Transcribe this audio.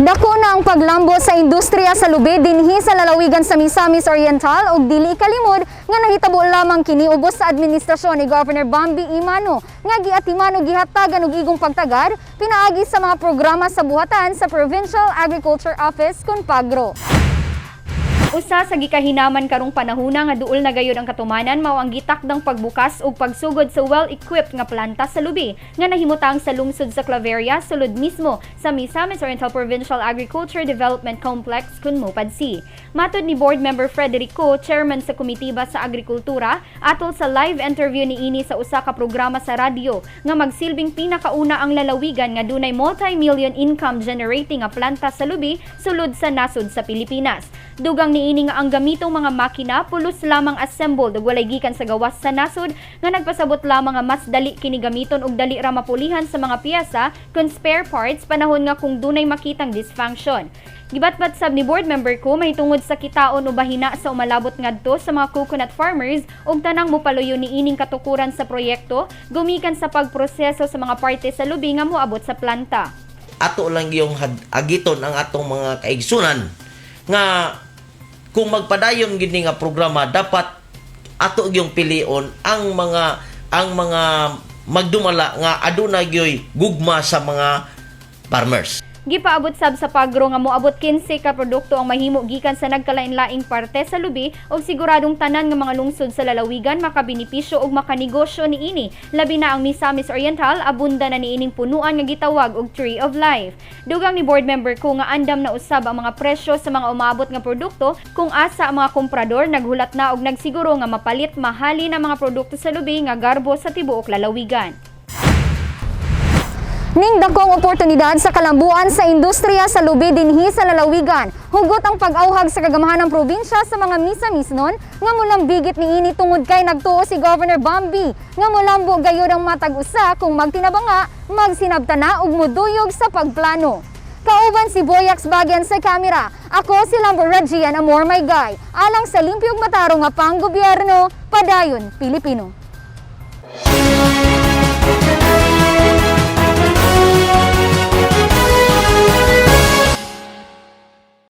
Dako na ang paglambo sa industriya sa lubi dinhi sa lalawigan sa Misamis Oriental ug dili kalimod nga nahitabo lamang kini ubos sa administrasyon ni Governor Bambi Emano nga giatiman ug gihatagan og igong pagtagad pinaagi sa mga programa sa buhatan sa Provincial Agriculture Office kun PAGRO. Usa sa gikahinaman karong panahuna nga duol na gayud ang katumanan mao ang gitakdang pagbukas ug pagsugod sa well-equipped nga planta sa lubi nga nahimutang sa lungsod sa Claveria, sulod mismo sa Misamis Oriental Provincial Agriculture Development Complex kun MOPADC. Matod ni Board Member Frederico, chairman sa Komitiba sa Agrikultura, atol sa live interview niini sa usa ka programa sa radyo nga magsilbing pinakauna ang lalawigan nga dunay multi-million income generating nga planta sa lubi sulod sa nasod sa Pilipinas. Dugang niini nga ang gamitong mga makina pulos lamang assembled ug walay gikan sa gawas sa nasod nga nagpasabot lamang nga mas dali kini gamiton ug dali ra mapulihan sa mga piyesa kun spare parts panahon nga kung dunay makitang dysfunction. Gibatbat sab ni board member ko mahitungod sa kitaon o bahina sa umalabot ngadto sa mga coconut farmers ug tanang mopaluyo niining katukuran sa proyekto gumikan sa pagproseso sa mga parte sa lubi nga moabot sa planta. Ato lang yung agiton ang atong mga kaigsunan nga kung magpadayon gini nga programa, dapat ato yung pilion ang mga magdumala nga aduna gyoy gugma sa mga farmers. Gipaabot sab sa PAGRO nga moabot 15 ka produkto ang mahimo gikan sa nagkalain-laing parte sa lubi ug siguradong tanan nga mga lungsod sa lalawigan makabenepisyo ug makanegosyo niini. Labi na ang Misamis Oriental, abunda na niining punuan nga gitawag og Tree of Life. Dugang ni board member ko nga andam na usab ang mga presyo sa mga umabot nga produkto kung asa ang mga komprador naghulat na og nagsiguro nga mapalit mahali na mga produkto sa lubi nga garbo sa tibuok lalawigan. Ning dakong oportunidad sa kalambuan sa industriya sa lubi dinhi sa lalawigan. Hugot ang pag-awhag sa kagamahan ng probinsya sa mga Misamisnon nga mulambigit niini tungod kay nagtuo si Governor Bambi nga mulambo gayud ang matag usa kung magtinabanga, magsinabtana ug muduyog sa pagplano. Kauban si Boyax Bagyan sa kamera. Ako si Lambo Rajian Amor My Guy. Alang sa limpyong matarong nga panggobyerno, padayon Pilipino.